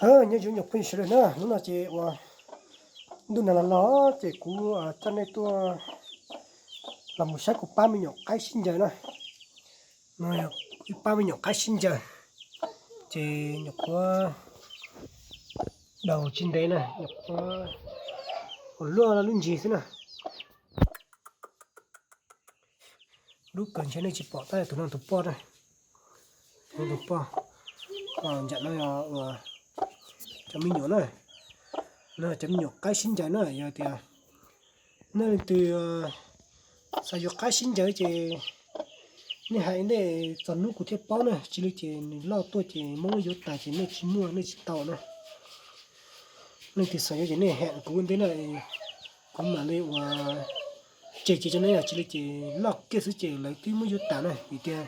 Nyob zoo nyuam phooj ywg sawv daws na, hnub no ces uas ntuj nag los los ces kuv coj nej tuaj los mus saib kuv pab me nyuam qaib sib ncaws na. Ib pab me nyuam qaib sib ncaws ces nyuam qhuav daus tsis ntev na, nyuam qhuav luaj lub ntsig xwb na. Lub kawg ntshe nej tsis pom tab tus no tus poj na, tus no tus poj, ntsam no yog cov me nyuam na, no cov me nyuam qaib sib ncaws na. Yog tias nej leej twg xav yuav qaib sib ncaws ces nej hais ntej txog hnub kuv thiaj paub na, tsis li ces nws loj tuaj ces Hmoob yuav tas ces nej tsis muaj nej tsis tau na. Leej twg xav yuav ces nej hem kuv ua ntej na, kuv mam li ua tseg ces rau nej, yog tsis li ces loj kiag xwb ces lawv twb muab yuav tas na. Vim tias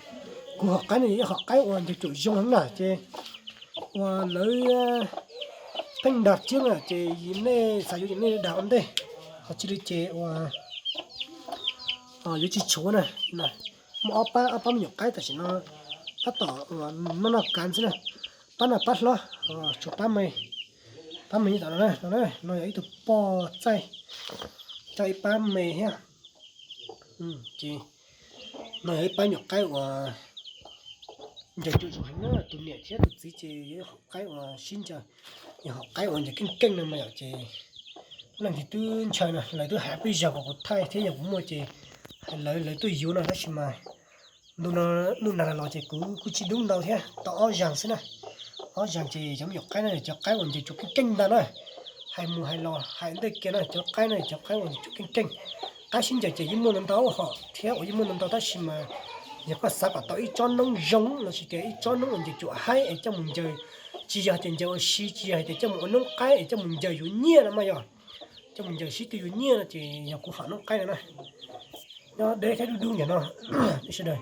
kuv hom qaib no yog ib hom qaib uas ncaws cuam zoo heev na ces uas lawv pheej dag thiab na, ces nej xav yuav ces nej dag ua ntej, ho tsis li ces uas yuav tsis tshuav na. Muaj ob pab, ob pab me nyuam qaib tam sim no tab tom noj noj kav xwb na, pab no pab hlob, tshuav pab me, pab me tom no na. No yog ib tug poj txaij coj ib pab me thiab. Ces no yog ib pab nyuam qaib uas ncaws cuam zoo heev na, tus niam thiab tus txiv ces yog ib hom qaib uas sib ncaws, yog hom qaib uas ncaws keej keej no mas yom. Ces leej twg twb ntshaw no lawv twb hais peb zaug kom kuv thaij thiab, yog kuv muaj ces lawv, lawv tuaj yuav no, tab sis mas ntuj nag los ces kuv kuj tsis dub ntau thiab, tau ob zaug xwb na. Ob zaug ces cov me nyuam qaib no cov qaib uas ncaws cuam keej keej ntag na. Hais mus hais los hais ntej kiag no cov qaib no cov qaib uas ncaws cuam keej keej. Qaib sib ncaws ces yeej muaj ntau ntau hom thiab uas yeej muaj ntau ntau, tab sis mas yog koj xav kom tau ib tsob noob zoo los sis tias ib tsob noob uas ncaws cuam haib es coj mus ncaws, tsis yog hais tias ncaws ua si, tsis yog hais tias coj mus ua noob qaib es coj mus ncaws yuav nyiaj no mas yog, coj mus ncaws sib tw yuav nyiaj no ces yog kuv hom noob qaib no na. Nyob deb thiab dub dub ntawm no, sawv daws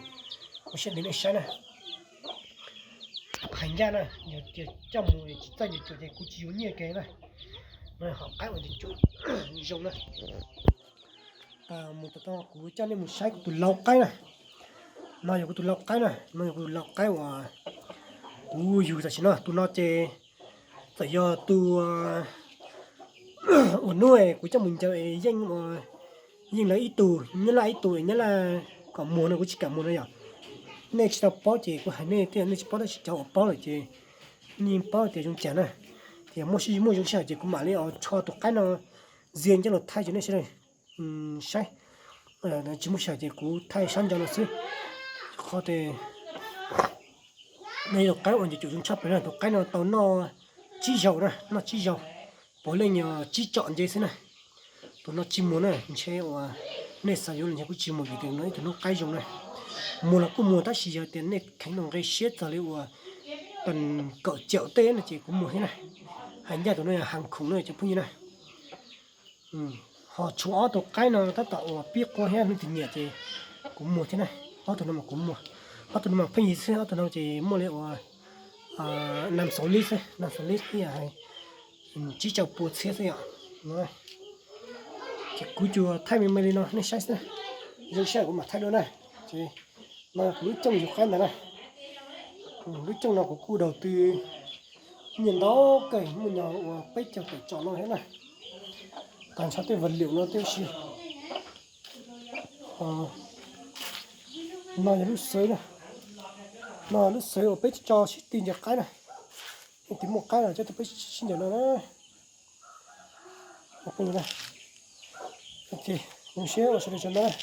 ua siab ntev nej saib na. Hais ncaj na, yog tias coj mus tsis txawj ncaws cuam ces kuv tsis yuav nyiaj kiag na. No hom qaib uas ncaws cuam zoo na. Mus tom no kuv coj nej mus saib kuv tus lau qaib na. No yog kuv tus lau qaib na, no yog kuv tus lau qaib uas kuv yug tam sim no. Tus no ces txawm yog tus uas hnub kuv coj mus ncaws yeej, yeej lawv ib tug, Nyab Laj ib tug, Nyab Laj kom muag no kuv tsis kam muag no yom. Nej tsis tau paub ces kuv hais nej thiaj nej tsis paub, tab sis cov uas paub lawm ces nej yeej paub tias zoo cas na. Ces muaj sij, muaj zoo sij hawm ces kuv mam li rho tus qaib no ntxias coj los thaij rau nej sawv daws saib. Tsis muaj sij hawm ces kuv thaij sab nraud no xwb. Qhov tias no yog tus qaib uas ncaws cuam zoo tshaj plaws na, tus qaib no tau noj tsib zaug na, noj tsib zaug, puav leej yog tsib tsom ntse xwb na. Tus no tsis muag na, ntshe uas nej xav yuav los ntshe kuj tsis muag vim tias no ib tug noob qaib zoo na. Muag los kuj muag tab sis yog tias nej kheev los nqe siab txog li uas tag kaum caum tej no ces kuv muag thiab na. Hais ncaj tus no yog heev khoom na cov phooj ywg na. Ho tshuav ob tug qaib no tab tom uas pib qua thiab leej twg nyiam ces kuv muag thiab na. Ob tug no mas kuv muag, ob tug no mas pheej yig xwb, ob tug no ces muaj li uas nam xaus lib xwb, nam xaus lib xwb yog hais tsib caug pua txhiab xwb yom. Ces kuv tsuas thaij me me li no nej saib xwb, zoo sij hawm kuv mam thaij dua na. Ces no kuv lub cooj yug qaib ntawd na. Lub cooj no kuv kuj daus tw nyiaj ntau kawg, muaj nyuag uas peb caug tawm tsom no thiab na. Tag nrho tej vas lium no tib si. No yog lub xawv na, no lub xawv uas peb tso sib tw ncaws qaib na. Leej twg muaj qaib los coj tuaj peb sib ncaws no na. Zoo siab ua sawv daws tsaug ntau na.